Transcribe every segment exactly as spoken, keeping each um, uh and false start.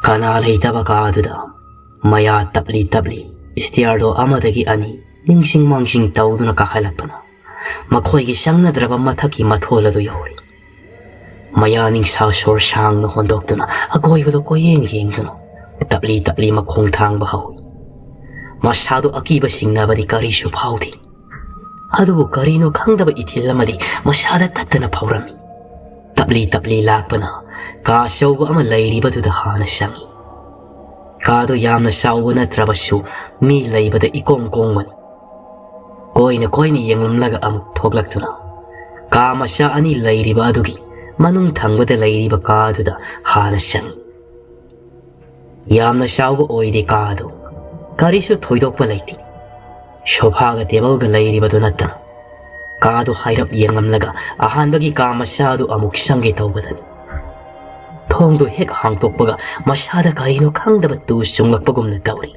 ꯀꯅꯥ ꯂꯩꯇꯕ ꯀꯥꯗꯨꯗ ꯃꯌꯥ ꯇꯞꯂꯤ ꯇꯞꯂꯤ ꯏꯁꯇꯤꯌꯥꯔꯗꯣ ꯑꯃꯗꯒꯤ ꯑꯅꯤ ꯅꯤꯡꯁꯤꯡ ꯃꯥꯡꯁꯤꯡ ꯇꯧꯗꯨꯅ ꯀꯥꯈꯠꯂꯛꯄꯅ ꯃꯈꯣꯏꯒꯤ ꯆꯪꯅꯗ꯭ꯔꯕ ꯃꯊꯛꯀꯤ ꯃꯊꯣꯜ ꯑꯗꯨ ꯌꯧꯔꯤ꯫ ꯃꯌꯥ ꯅꯤꯡꯁꯥ ꯁꯣꯔ ꯁꯥꯡꯅ ꯍꯣꯟꯗꯣꯛꯇꯨꯅ ꯑꯀꯣꯏꯕꯗ ꯀꯣꯏꯌꯦꯡ ꯌꯦꯡꯗꯨꯅ ꯇꯞꯂꯤ ꯇꯞꯂꯤ ꯃꯈꯣꯡ ꯊꯥꯡꯕ ꯍꯧꯏ꯫ ꯃꯁꯥꯗꯨ ꯑꯀꯤꯕ ꯆꯤꯡꯅꯕꯗꯤ ꯀꯔꯤꯁꯨ ꯐꯥꯎꯗꯦ꯫ ꯑꯗꯨꯕꯨ ꯀꯔꯤꯅꯣ ꯈꯪꯗꯕ ꯏꯊꯤꯜ ꯑꯃꯗꯤ ꯃꯁꯥꯗ ꯇꯠꯇꯅ ꯐꯥꯎꯔꯝꯃꯤ꯫ ꯇꯞꯂꯤ ꯇꯞꯂꯤ ꯂꯥꯛꯄꯅ ꯀꯥ ꯑꯆꯧꯕ ꯑꯃ ꯂꯩꯔꯤꯕꯗꯨꯗ ꯍꯥꯟꯅ ꯆꯪꯏ꯫ ꯀꯥꯗꯨ ꯌꯥꯝꯅ ꯆꯥꯎꯕ ꯅꯠꯇ꯭ꯔꯕꯁꯨ ꯃꯤ ꯂꯩꯕꯗ ꯏꯀꯣꯝ ꯀꯣꯝꯕꯅꯤ꯫ ꯀꯣꯏꯅ ꯀꯣꯏꯅ ꯌꯦꯡꯂꯝꯂꯒ ꯑꯃꯨꯛ ꯊꯣꯛꯂꯛꯇꯨꯅ ꯀꯥ ꯃꯆꯥ ꯑꯅꯤ ꯂꯩꯔꯤꯕ ꯑꯗꯨꯒꯤ ꯃꯅꯨꯡ ꯊꯪꯕꯗ ꯂꯩꯔꯤꯕ ꯀꯥꯗꯨꯗ ꯍꯥꯟꯅ ꯆꯪꯏ꯫ ꯌꯥꯝꯅ ꯆꯥꯎꯕ ꯑꯣꯏꯗꯦ ꯀꯥ ꯑꯗꯨ꯫ ꯀꯔꯤꯁꯨ ꯊꯣꯏꯗꯣꯛꯄ ꯂꯩꯇꯦ꯫ ꯁꯣꯐꯥꯒ ꯇꯦꯕꯜꯒ ꯂꯩꯔꯤꯕꯗꯨ ꯅꯠꯇꯅ꯫ ꯀꯥꯗꯨ ꯍꯥꯏꯔꯞ ꯌꯦꯡꯂꯝꯂꯒ ꯑꯍꯥꯟꯕꯒꯤ ꯀꯥ ꯃꯆꯥ ꯑꯗꯨ ꯑꯃꯨꯛ ꯆꯪꯒꯦ ꯇꯧꯕꯗꯅꯤ꯫ ꯊꯣꯡꯗꯨ ꯍꯦꯛ ꯍꯥꯡꯇꯣꯛꯄꯒ ꯃꯁꯥꯗ ꯀꯔꯤꯅꯣ ꯈꯪꯗꯕ ꯇꯨ ꯆꯨꯡꯂꯛꯄꯒꯨꯝꯅ ꯇꯧꯔꯤ꯫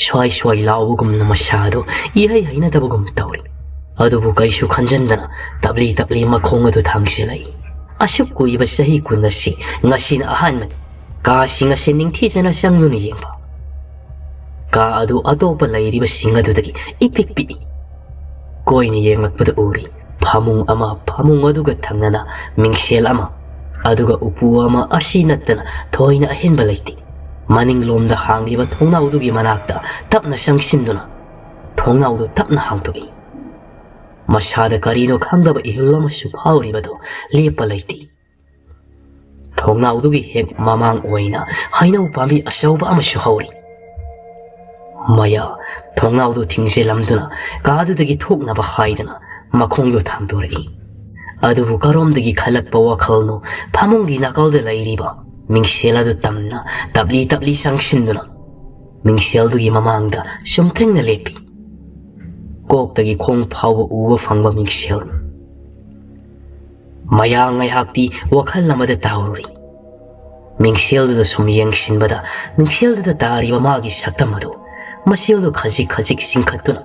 ꯁ꯭ꯋꯥꯏ ꯁ꯭ꯋꯥꯏ ꯂꯥꯎꯕꯒꯨꯝꯅ ꯃꯁꯥꯗꯨ ꯏꯍꯩ ꯍꯩꯅꯗꯕꯒꯨꯝ ꯇꯧꯔꯤ꯫ ꯑꯗꯨꯕꯨ ꯀꯩꯁꯨ ꯈꯟꯖꯟꯗꯅ ꯇꯞꯂꯤ ꯇꯞꯂꯤ ꯃꯈꯣꯡ ꯑꯗꯨ ꯊꯥꯡꯖꯤꯜꯂꯛꯏ꯫ ꯑꯁꯨꯛ ꯀꯨꯏꯕ ꯆꯍꯤ ꯀꯨꯟ ꯑꯁꯤ ꯉꯁꯤꯅ ꯑꯍꯥꯟꯕꯅꯤ꯫ ꯀꯥꯁꯤꯡ ꯑꯁꯤ ꯅꯤꯡꯊꯤꯖꯅ ꯆꯪꯗꯨꯅ ꯌꯦꯡꯕ꯫ ꯀꯥ ꯑꯗꯨ ꯑꯇꯣꯞꯄ ꯂꯩꯔꯤꯕꯁꯤꯡ ꯑꯗꯨꯗꯒꯤ ꯏꯄꯤꯛ ꯄꯤꯛꯏ꯫ ꯀꯣꯏꯅ ꯌꯦꯡꯂꯛꯄꯗ ꯎꯔꯤ ꯐꯃꯨꯡ ꯑꯃ, ꯐꯃꯨꯡ ꯑꯗꯨꯒ ꯊꯪꯅꯅ ꯃꯤꯡꯁꯦꯜ ꯑꯃ, ꯑꯗꯨꯒ ꯎꯄꯨ ꯑꯃ ꯑꯁꯤ ꯅꯠꯇꯅ ꯊꯣꯏꯅ ꯑꯍꯦꯟꯕ ꯂꯩꯇꯦ꯫ ꯃꯅꯤꯡꯂꯣꯝꯗ ꯍꯥꯡꯂꯤꯕ ꯊꯣꯡꯅꯥꯎꯗꯨꯒꯤ ꯃꯅꯥꯛꯇ ꯇꯞꯅ ꯆꯪꯁꯤꯟꯗꯨꯅ ꯊꯣꯡꯅꯥꯎꯗꯨ ꯇꯞꯅ ꯍꯥꯡꯗꯣꯛꯏ꯫ ꯃꯁꯥꯗ ꯀꯔꯤꯅꯣ ꯈꯪꯗꯕ ꯏꯍꯨꯜ ꯑꯃꯁꯨ ꯐꯥꯎꯔꯤꯕꯗꯨ ꯂꯦꯞꯄ ꯂꯩꯇꯦ꯫ ꯊꯣꯡꯅꯥꯎꯗꯨꯒꯤ ꯍꯦꯛ ꯃꯃꯥꯡ ꯑꯣꯏꯅ ꯍꯩꯅꯧ ꯄꯥꯝꯕꯤ ꯑꯆꯧꯕ ꯑꯃꯁꯨ ꯍꯧꯔꯤ꯫ ꯃꯌꯥ ꯊꯣꯡꯅꯥꯎꯗꯨ ꯊꯤꯡꯖꯤꯜꯂꯝꯗꯨꯅ ꯀꯥꯗꯨꯗꯒꯤ ꯊꯣꯛꯅꯕ ꯍꯥꯏꯗꯅ ꯃꯈꯣꯡꯗꯨ ꯊꯥꯡꯗꯣꯔꯛꯏ꯫ ꯑꯗꯨꯕꯨ ꯀꯔꯣꯝꯗꯒꯤ ꯈꯜꯂꯛꯄ ꯋꯥꯈꯜꯅꯣ ꯐꯃꯨꯡꯒꯤ ꯅꯥꯀꯜꯗ ꯂꯩꯔꯤꯕ ꯃꯤꯡꯁꯦꯜ ꯑꯗꯨ ꯇꯝꯅ ꯇꯞꯂꯤ ꯇꯞꯂꯤ ꯆꯪꯁꯤꯟꯗꯨꯅ ꯃꯤꯡꯁꯦꯜꯗꯨꯒꯤ ꯃꯃꯥꯡꯗ ꯆꯨꯝꯇ꯭ꯔꯤꯡꯅ ꯂꯦꯞꯄꯤ꯫ ꯀꯣꯛꯇꯒꯤ ꯈꯣꯡ ꯐꯥꯎꯕ ꯎꯕ ꯐꯪꯕ ꯃꯤꯡꯁꯦꯜꯅꯤ꯫ ꯃꯌꯥ ꯉꯥꯏꯍꯥꯛꯇꯤ ꯋꯥꯈꯜ ꯑꯃꯗ ꯇꯥꯎꯔꯨꯔꯤ꯫ ꯃꯤꯡꯁꯦꯜꯗꯨꯗ ꯁꯨꯝ ꯌꯦꯡꯁꯤꯟꯕꯗ ꯃꯤꯡꯁꯦꯜꯗꯨꯗ ꯇꯥꯔꯤꯕ ꯃꯥꯒꯤ ꯁꯛꯇꯝ ꯑꯗꯨ ꯃꯆꯦꯜꯗꯨ ꯈꯖꯤꯛ ꯈꯖꯤꯛ ꯆꯤꯡꯈꯠꯇꯨꯅ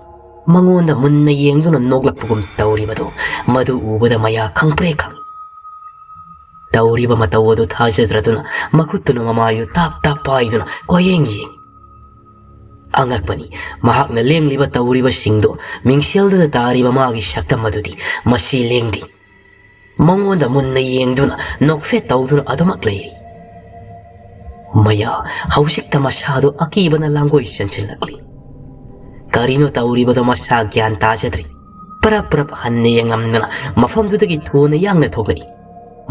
ꯃꯉꯣꯟꯗ ꯃꯨꯟꯅ ꯌꯦꯡꯗꯨꯅ ꯅꯣꯛꯂꯛꯄꯒꯨꯝ ꯇꯧꯔꯤꯕꯗꯨ ꯃꯗꯨ ꯎꯕꯗ ꯃꯌꯥ ꯈꯪꯄ꯭ꯔꯦꯛ ꯈꯪꯏ꯫ ꯇꯧꯔꯤꯕ ꯃꯇꯧ ꯑꯗꯨ ꯊꯥꯖꯗ꯭ꯔꯗꯨꯅ ꯃꯈꯨꯠꯇꯨꯅ ꯃꯃꯥꯏꯗꯨ ꯇꯥꯞ ꯇꯥꯞ ꯄꯥꯏꯗꯨꯅ ꯀꯣꯏꯌꯦꯡ ꯌꯦꯡ꯫ ꯑꯉꯛꯄꯅꯤ, ꯃꯍꯥꯛꯅ ꯂꯦꯡꯂꯤꯕ ꯇꯧꯔꯤꯕꯁꯤꯡꯗꯨ ꯃꯤꯡꯁꯦꯜꯗꯨꯗ ꯇꯥꯔꯤꯕ ꯃꯥꯒꯤ ꯁꯛꯇꯝ ꯑꯗꯨꯗꯤ ꯃꯁꯤ ꯂꯦꯡꯗꯦ꯫ ꯃꯉꯣꯟꯗ ꯃꯨꯟꯅ ꯌꯦꯡꯗꯨꯅ ꯅꯣꯛꯐꯦꯠ ꯇꯧꯗꯨꯅ ꯑꯗꯨꯃꯛ ꯂꯩꯔꯤ꯫ ꯃꯌꯥ ꯍꯧꯖꯤꯛꯇ ꯃꯁꯥꯗꯨ ꯑꯀꯤꯕꯅ ꯂꯥꯡꯒꯣꯏ ꯆꯦꯟꯁꯤꯜꯂꯛꯂꯤ꯫ ꯀꯔꯤꯅꯣ ꯇꯧꯔꯤꯕꯗꯣ ꯃꯁꯥ ꯒ꯭ꯌꯥꯟ ꯇꯥꯖꯗ꯭ꯔꯤ꯫ ꯄꯔꯞ ꯄꯔꯞ ꯍꯟꯅ ꯌꯦꯡꯉꯝꯗꯅ ꯃꯐꯝꯗꯨꯗꯒꯤ ꯊꯨꯅ ꯌꯥꯡꯅ ꯊꯣꯛꯂꯛꯏ꯫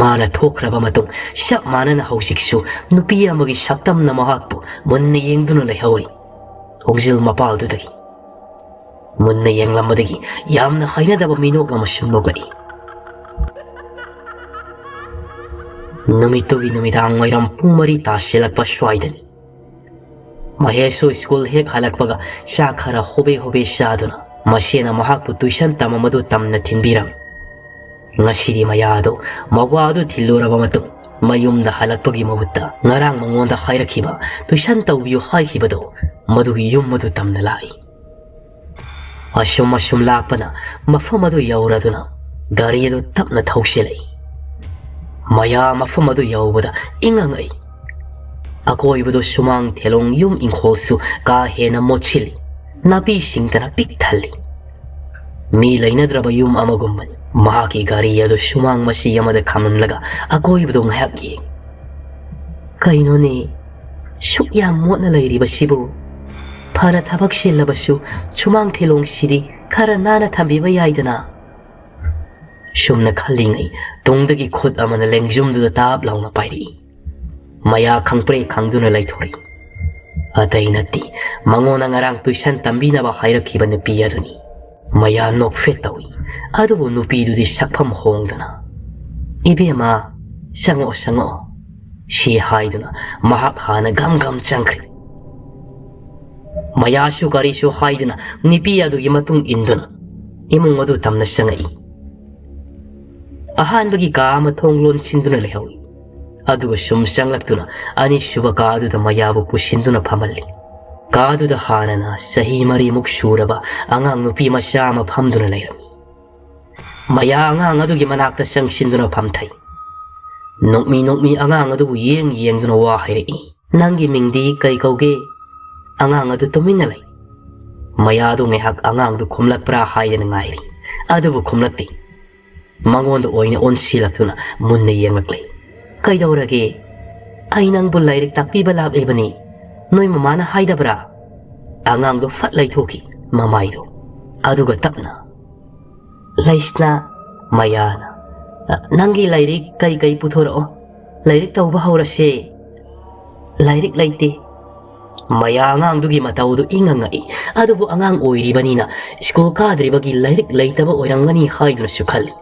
ꯃꯥꯅ ꯊꯣꯛꯈ꯭ꯔꯕ ꯃꯇꯨꯡ ꯆꯞ ꯃꯥꯟꯅꯅ ꯍꯧꯖꯤꯛꯁꯨ ꯅꯨꯄꯤ ꯑꯃꯒꯤ ꯁꯛꯇꯝꯅ ꯃꯍꯥꯛꯄꯨ ꯃꯨꯟꯅ ꯌꯦꯡꯗꯨꯅ ꯂꯩꯍꯧꯔꯤ꯫ ꯊꯣꯡꯖꯤꯜ ꯃꯄꯥꯜꯗꯨꯗꯒꯤ ꯃꯨꯟꯅ ꯌꯦꯡꯂꯝꯕꯗꯒꯤ ꯌꯥꯝꯅ ꯍꯩꯅꯗꯕ ꯃꯤꯅꯣꯛ ꯑꯃꯁꯨ ꯅꯣꯛꯂꯛꯏ꯫ ꯅꯨꯃꯤꯠꯇꯨꯒꯤ ꯅꯨꯃꯤꯗꯥꯡ ꯋꯥꯏꯔꯝ ꯄꯨꯡ ꯃꯔꯤ ꯇꯥꯁꯤꯜꯂꯛꯄ ꯁ꯭ꯋꯥꯏꯗꯅꯤ꯫ ꯃꯍꯦꯁꯁꯨ ꯁ꯭ꯀꯨꯜ ꯍꯦꯛ ꯍꯜꯂꯛꯄꯒ ꯆꯥꯛ ꯈꯔ ꯍꯣꯕꯦ ꯍꯣꯕꯦ ꯆꯥꯗꯨꯅ ꯃꯁꯦꯅ ꯃꯍꯥꯛꯄꯨ ꯇꯨꯏꯁꯟ ꯇꯝꯃꯝꯕꯗꯨ ꯇꯝꯅ ꯊꯤꯟꯕꯤꯔꯝꯃꯤ꯫ ꯉꯁꯤꯗꯤ ꯃꯌꯥꯗꯣ ꯃꯋꯥꯗꯨ ꯊꯤꯜꯂꯨꯔꯕ ꯃꯇꯨꯡ ꯃꯌꯨꯝꯗ ꯍꯜꯂꯛꯄꯒꯤ ꯃꯍꯨꯠꯇ ꯉꯔꯥꯡ ꯃꯉꯣꯟꯗ ꯍꯥꯏꯔꯛꯈꯤꯕ, ꯇꯨꯏꯁꯟ ꯇꯧꯕꯤꯌꯨ ꯍꯥꯏꯈꯤꯕꯗꯣ, ꯃꯗꯨꯒꯤ ꯌꯨꯝ ꯑꯗꯨ ꯇꯝꯅ ꯂꯥꯛꯏ꯫ ꯑꯁꯨꯝ ꯑꯁꯨꯝ ꯂꯥꯛꯄꯅ ꯃꯐꯝ ꯑꯗꯨ ꯌꯧꯔꯗꯨꯅ ꯒꯥꯔꯤ ꯑꯗꯨ ꯇꯞꯅ ꯊꯧꯁꯤꯜꯂꯛꯏ꯫ ꯃꯌꯥ ꯃꯐꯝ ꯑꯗꯨ ꯌꯧꯕꯗ ꯏꯉꯛ ꯉꯛꯏ꯫ ꯑꯀꯣꯏꯕꯗꯨ ꯁꯨꯃꯥꯡ ꯊꯦꯂꯣꯡ ꯌꯨꯝ ꯏꯪꯈꯣꯜꯁꯨ ꯀꯥ ꯍꯦꯟꯅ ꯃꯣꯠꯁꯤꯜꯂꯤ꯫ ꯅꯥꯄꯤꯁꯤꯡꯇꯅ ꯄꯤꯛ ꯊꯜꯂꯤ꯫ ꯃꯤ ꯂꯩꯅꯗ꯭ꯔꯕ ꯌꯨꯝ ꯑꯃꯒꯨꯝꯕꯅꯤ꯫ ꯃꯍꯥꯛꯀꯤ ꯒꯥꯔꯤ ꯑꯗꯨ ꯁꯨꯃꯥꯡ ꯃꯆꯤ ꯑꯃꯗ ꯈꯥꯝꯂꯝꯂꯒ ꯑꯀꯣꯏꯕꯗꯨ ꯉꯥꯏꯍꯥꯛ ꯌꯦꯡ꯫ "ꯀꯩꯅꯣꯅꯦ, ꯁꯨꯛ ꯌꯥꯝ ꯃꯣꯠꯅ ꯂꯩꯔꯤꯕꯁꯤꯕꯨ? ꯐꯅ ꯊꯕꯛ ꯆꯤꯜꯂꯕꯁꯨ ꯁꯨꯃꯥꯡ ꯊꯦꯂꯣꯡꯁꯤꯗꯤ ꯈꯔ ꯅꯥꯟꯅ ꯊꯝꯕꯤꯕ ꯌꯥꯏꯗꯅ?" ꯁꯨꯝꯅ ꯈꯜꯂꯤꯉꯩ ꯇꯨꯡꯗꯒꯤ ꯈꯨꯠ ꯑꯃꯅ ꯂꯦꯡꯖꯨꯝꯗꯨꯗ ꯇꯥꯞ ꯂꯥꯎꯅ ꯄꯥꯏꯔꯛꯏ꯫ ꯃꯌꯥ ꯈꯪꯄ꯭ꯔꯦꯛ ꯈꯪꯗꯨꯅ ꯂꯩꯊꯣꯔꯛꯏ꯫ ꯑꯇꯩ ꯅꯠꯇꯦ, ꯃꯉꯣꯟꯗ ꯉꯔꯥꯡ ꯇꯨꯏꯁꯟ ꯇꯝꯕꯤꯅꯕ ꯍꯥꯏꯔꯛꯈꯤꯕ ꯅꯨꯄꯤ ꯑꯗꯨꯅꯤ꯫ ꯃꯌꯥ ꯅꯣꯛꯐꯦꯠ ꯇꯧꯏ, ꯑꯗꯨꯕꯨ ꯅꯨꯄꯤꯗꯨꯗꯤ ꯁꯛꯐꯝ ꯍꯣꯡꯗꯅ, "ꯏꯕꯦꯝꯃ, ꯆꯪꯉꯛꯑꯣ, ꯆꯪꯉꯛꯑꯣ," ꯁꯤ ꯍꯥꯏꯗꯨꯅ ꯃꯍꯥꯛ ꯍꯥꯟꯅ ꯒꯝ ꯒꯝ ꯆꯪꯈ꯭ꯔꯦ꯫ ꯃꯌꯥꯁꯨ ꯀꯔꯤꯁꯨ ꯍꯥꯏꯗꯅ ꯅꯨꯄꯤ ꯑꯗꯨꯒꯤ ꯃꯇꯨꯡ ꯏꯟꯗꯨꯅ ꯏꯃꯨꯡ ꯑꯗꯨ ꯇꯝꯅ ꯆꯪꯉꯛꯏ꯫ ꯑꯍꯥꯟꯕꯒꯤ ꯀꯥ ꯑꯃ ꯊꯣꯡ ꯂꯣꯟꯁꯤꯟꯗꯨꯅ ꯂꯩꯍꯧꯏ꯫ ꯑꯗꯨꯒ ꯁꯨꯝ ꯆꯪꯂꯛꯇꯨꯅ ꯑꯅꯤꯁꯨꯕ ꯀꯥ ꯑꯗꯨꯗ ꯃꯌꯥꯕꯨ ꯄꯨꯁꯤꯟꯗꯨꯅ ꯐꯝꯍꯜꯂꯤ꯫ ꯀꯥ ꯑꯗꯨꯗ ꯍꯥꯟꯅꯅ ꯆꯍꯤ ꯃꯔꯤꯃꯨꯛ ꯁꯨꯔꯕ ꯑꯉꯥꯡ ꯅꯨꯄꯤ ꯃꯆꯥ ꯑꯃ ꯐꯝꯗꯨꯅ ꯂꯩꯔꯝꯃꯤ꯫ ꯃꯌꯥ ꯑꯉꯥꯡ ꯑꯗꯨꯒꯤ ꯃꯅꯥꯛꯇ ꯆꯪꯁꯤꯟꯗꯨꯅ ꯐꯝꯊꯩ꯫ ꯅꯣꯛꯃꯤ ꯅꯣꯛꯃꯤ ꯑꯉꯥꯡ ꯑꯗꯨꯕꯨ ꯌꯦꯡ ꯌꯦꯡꯗꯨꯅ ꯋꯥ ꯍꯥꯏꯔꯛꯏ꯫ "ꯅꯪꯒꯤ ꯃꯤꯡꯗꯤ ꯀꯩ ꯀꯧꯒꯦ?" ꯑꯉꯥꯡ ꯑꯗꯨ ꯇꯨꯃꯤꯟꯅ ꯂꯩ꯫ ꯃꯌꯥꯗꯨ ꯉꯥꯏꯍꯥꯛ ꯑꯉꯥꯡꯗꯨ ꯈꯨꯝꯂꯛꯄ꯭ꯔꯥ ꯍꯥꯏꯗꯅ ꯉꯥꯏꯔꯤ꯫ ꯑꯗꯨꯕꯨ ꯈꯨꯝꯂꯛꯇꯦ꯫ ꯃꯉꯣꯟꯗ ꯑꯣꯏꯅ ꯑꯣꯟꯁꯤꯜꯂꯛꯇꯨꯅ ꯃꯨꯟꯅ ꯌꯦꯡꯂꯛꯂꯦ꯫ "ꯀꯩꯗꯧꯔꯒꯦ? ꯑꯩ ꯅꯪꯕꯨ ꯂꯥꯏꯔꯤꯛ ꯇꯥꯛꯄꯤꯕ ꯂꯥꯛꯂꯤꯕꯅꯤ꯫ ꯅꯣꯏ ꯃꯃꯥꯅ ꯍꯥꯏꯗꯕ꯭ꯔꯥ?" ꯑꯉꯥꯡꯗꯣ ꯐꯠ ꯂꯩꯊꯣꯛꯈꯤ ꯃꯃꯥꯏꯗꯣ꯫ ꯑꯗꯨꯒ ꯇꯞꯅ, "ꯂꯩꯁꯅꯥ," ꯃꯌꯥꯅ, "ꯅꯪꯒꯤ ꯂꯥꯏꯔꯤꯛ ꯀꯩ ꯀꯩ ꯄꯨꯊꯣꯔꯛꯑꯣ꯫ ꯂꯥꯏꯔꯤꯛ ꯇꯧꯕ ꯍꯧꯔꯁꯦ꯫" "ꯂꯥꯏꯔꯤꯛ ꯂꯩꯇꯦ꯫" ꯃꯌꯥ ꯑꯉꯥꯡꯗꯨꯒꯤ ꯃꯇꯧꯗꯨ ꯏꯪꯉ ꯉꯛꯏ꯫ ꯑꯗꯨꯕꯨ ꯑꯉꯥꯡ ꯑꯣꯏꯔꯤꯕꯅꯤꯅ ꯁ꯭ꯀꯨꯜ ꯀꯥꯗ꯭ꯔꯤꯕꯒꯤ ꯂꯥꯏꯔꯤꯛ ꯂꯩꯇꯕ ꯑꯣꯏꯔꯝꯒꯅꯤ ꯍꯥꯏꯗꯨꯅꯁꯨ ꯈꯜꯂꯤ꯫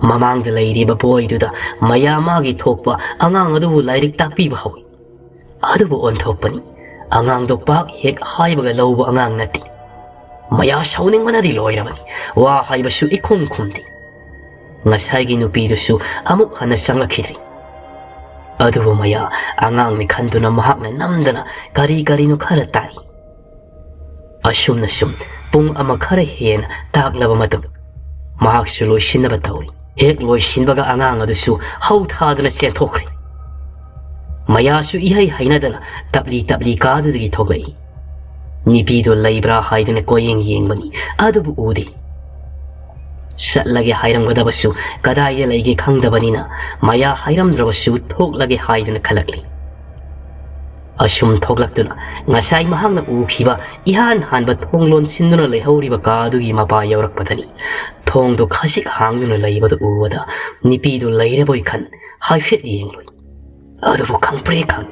ꯃꯃꯥꯡꯗ ꯂꯩꯔꯤꯕ ꯕꯣꯏꯗꯨꯗ ꯃꯌꯥ ꯃꯥꯒꯤ ꯊꯣꯛꯄ ꯑꯉꯥꯡ ꯑꯗꯨꯕꯨ ꯂꯥꯏꯔꯤꯛ ꯇꯥꯛꯄꯤꯕ ꯍꯧꯏ꯫ ꯑꯗꯨꯕꯨ ꯑꯣꯟꯊꯣꯛꯄꯅꯤ, ꯑꯉꯥꯡꯗꯣ ꯄꯥꯛ ꯍꯦꯛ ꯍꯥꯏꯕꯒ ꯂꯧꯕ ꯑꯉꯥꯡ ꯅꯠꯇꯦ꯫ ꯃꯌꯥ ꯁꯥꯎꯅꯤꯡꯕꯅꯗꯤ ꯂꯣꯏꯔꯕꯅꯤ꯫ ꯋꯥ ꯍꯥꯏꯕꯁꯨ ꯏꯈꯨꯝ ꯈꯨꯝꯗꯦ꯫ ꯉꯁꯥꯏꯒꯤ ꯅꯨꯄꯤꯗꯨꯁꯨ ꯑꯃꯨꯛ ꯍꯟꯅ ꯆꯪꯂꯛꯈꯤꯗ꯭ꯔꯤ꯫ ꯑꯗꯨꯕꯨ ꯃꯌꯥ ꯑꯉꯥꯡꯅꯤ ꯈꯟꯗꯨꯅ ꯃꯍꯥꯛꯅ ꯅꯝꯗꯅ ꯀꯔꯤ ꯀꯔꯤꯅꯣ ꯈꯔ ꯇꯥꯛꯏ꯫ ꯑꯁꯨꯝꯅ ꯁꯨꯝ ꯄꯨꯡ ꯑꯃ ꯈꯔ ꯍꯦꯟꯅ ꯇꯥꯛꯂꯕ ꯃꯇꯨꯡ, ꯃꯍꯥꯛꯁꯨ ꯂꯣꯏꯁꯤꯟꯅꯕ ꯇꯧꯔꯤ꯫ ꯍꯦꯛ ꯂꯣꯏꯁꯤꯟꯕꯒ ꯑꯉꯥꯡ ꯑꯗꯨꯁꯨ ꯍꯧ ꯊꯥꯗꯨꯅ ꯆꯦꯟꯊꯣꯛꯈ꯭ꯔꯦ꯫ ꯃꯌꯥꯁꯨ ꯏꯍꯩ ꯍꯩꯅꯗꯅ ꯇꯞꯂꯤ ꯇꯞꯂꯤ ꯀꯥꯗꯨꯗꯒꯤ ꯊꯣꯛꯂꯛꯏ꯫ ꯅꯨꯄꯤꯗꯣ ꯂꯩꯕ꯭ꯔꯥ ꯍꯥꯏꯗꯅ ꯀꯣꯌꯦꯡ ꯌꯦꯡꯕꯅꯤ, ꯑꯗꯨꯕꯨ ꯎꯗꯦ꯫ ꯆꯠꯂꯒꯦ ꯍꯥꯏꯔꯝꯒꯗꯕꯁꯨ ꯀꯗꯥꯏꯗ ꯂꯩꯒꯦ ꯈꯪꯗꯕꯅꯤꯅ, ꯃꯌꯥ ꯍꯥꯏꯔꯝꯗ꯭ꯔꯕꯁꯨ ꯊꯣꯛꯂꯒꯦ ꯍꯥꯏꯗꯅ ꯈꯜꯂꯛꯂꯤ꯫ ꯑꯁꯨꯝ ꯊꯣꯛꯂꯛꯇꯨꯅ ꯉꯁꯥꯏ ꯃꯍꯥꯛꯅ ꯎꯈꯤꯕ ꯏꯍꯥꯟ ꯍꯥꯟꯕ ꯊꯣꯡ ꯂꯣꯟꯁꯤꯟꯗꯨꯅ ꯂꯩꯍꯧꯔꯤꯕ ꯀꯥ ꯑꯗꯨꯒꯤ ꯃꯄꯥ ꯌꯧꯔꯛꯄꯗꯅꯤ꯫ ꯊꯣꯡꯗꯨ ꯈꯖꯤꯛ ꯍꯥꯡꯗꯨꯅ ꯂꯩꯕꯗꯨ ꯎꯕꯗ ꯅꯨꯄꯤꯗꯨ ꯂꯩꯔꯕꯣꯏ ꯈꯟ ꯍꯥꯏꯐꯦꯠ ꯌꯦꯡꯂꯨꯏ꯫ ꯑꯗꯨꯕꯨ ꯈꯪꯄ꯭ꯔꯦꯛ ꯈꯪ꯫